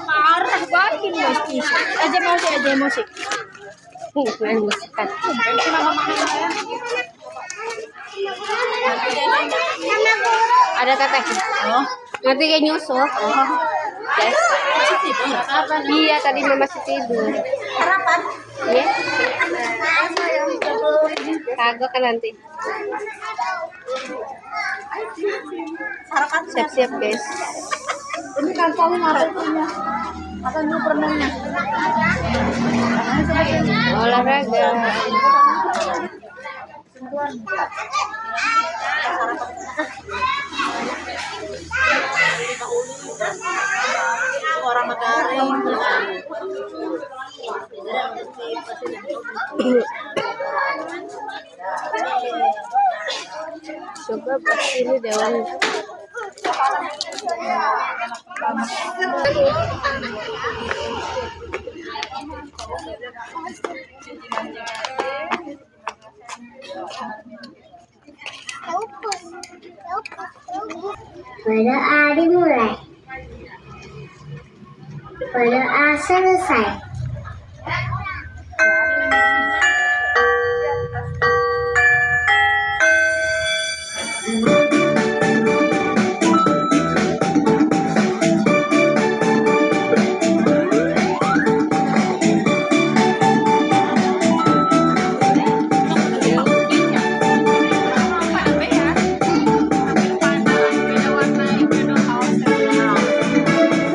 Marah banget mas. Aja mau sih, aja mau sih. Main musikan. Ada teteh. Oh. Nanti kayak nyusul. Guys. Iya, tadi mama masih tidur. Harapan. Iya. Kagok kan nanti. Sarapan. Siap-siap, guys. Ini kantongnya punya. Atau ini pernahnya. Olahraga. Orang matahari. Coba buat ini dewan. Berdoa dimulai. Berdoa selesai.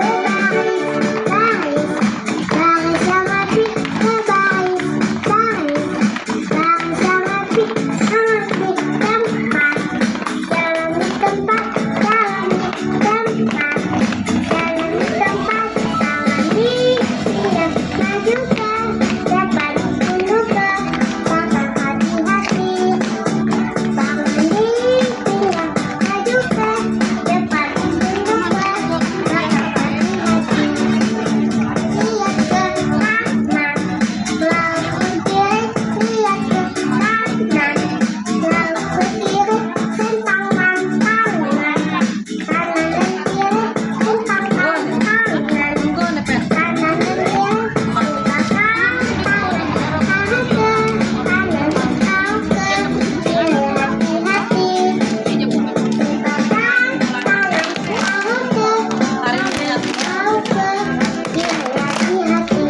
Baris, baris, baris yang rapi, baris, baris, baris yang rapi, harus di tempat, jalan di tempat, jalan di tempat, jalan di tempat, tangan di siap, maju ke depan, tunduk ke belakang, hati-hati. Tangan di pinggang, maju ke depan, tunduk ke belakang, hati-hati. Lihat ke kanan, lalu ke kiri, lihat ke kanan, lalu ke kiri, rentangkan tangan, kanan dan kiri, rentangkan tangan, kanan dan kiri, rentangkan tangan, kanan ke kanan, lalu ke kiri, hati-hati, rentangkan tangan, lalu ke kanan, lalu ke kiri, hati-hati.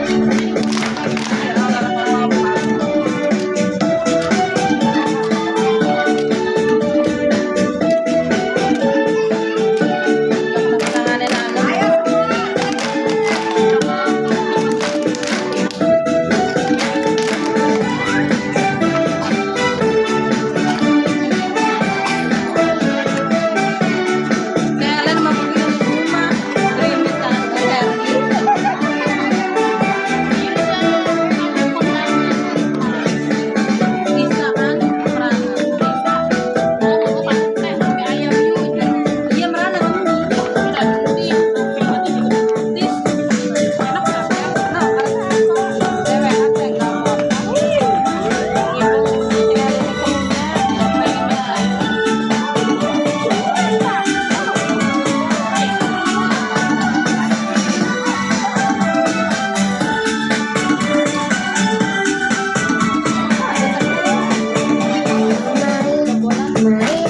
Main, main,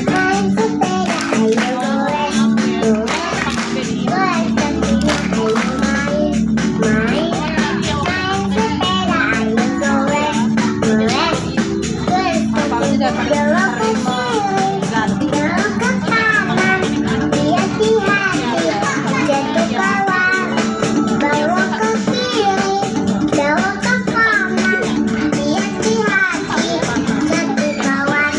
main sepeda, ayo goes, goes, goes kakinya, ayo main, main, main sepeda, ayo goes, goes, goes kakinya, belok ke kiri, belok ke kanan, hati-hati, jatuh kawan, belok ke kiri, belok ke kanan, hati-hati, jatuh kawan.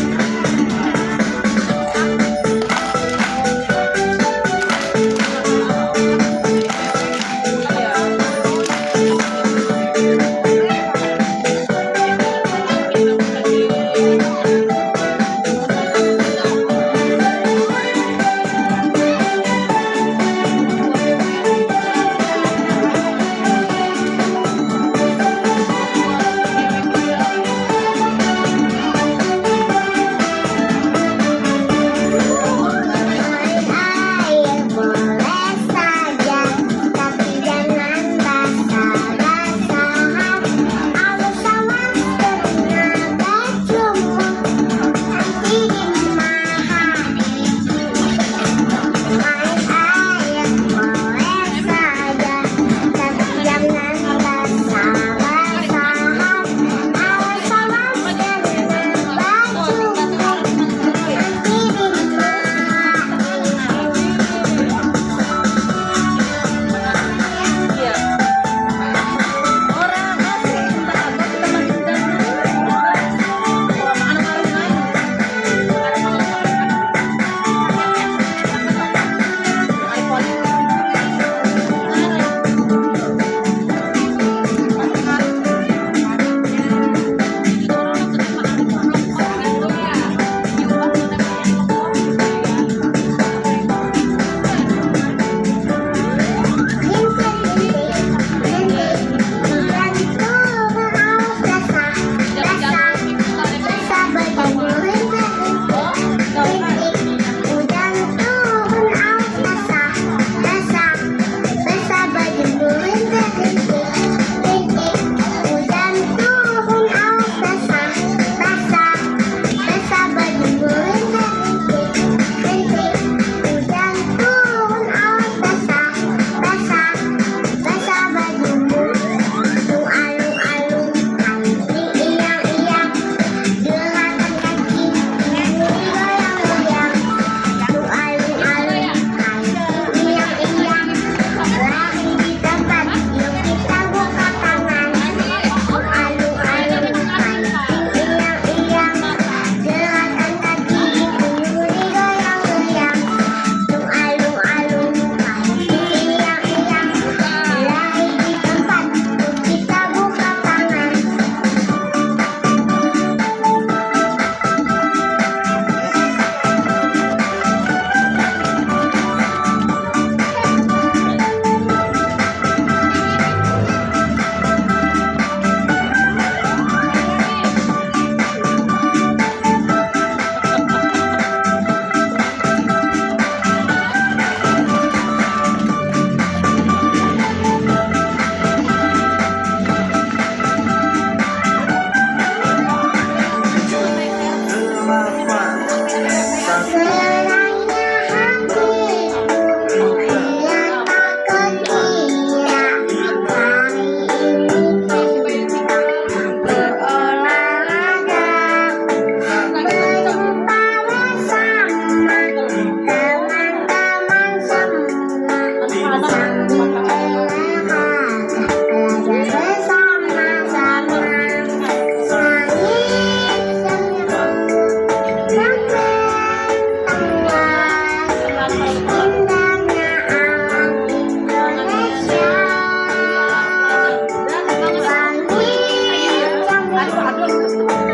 Aduh.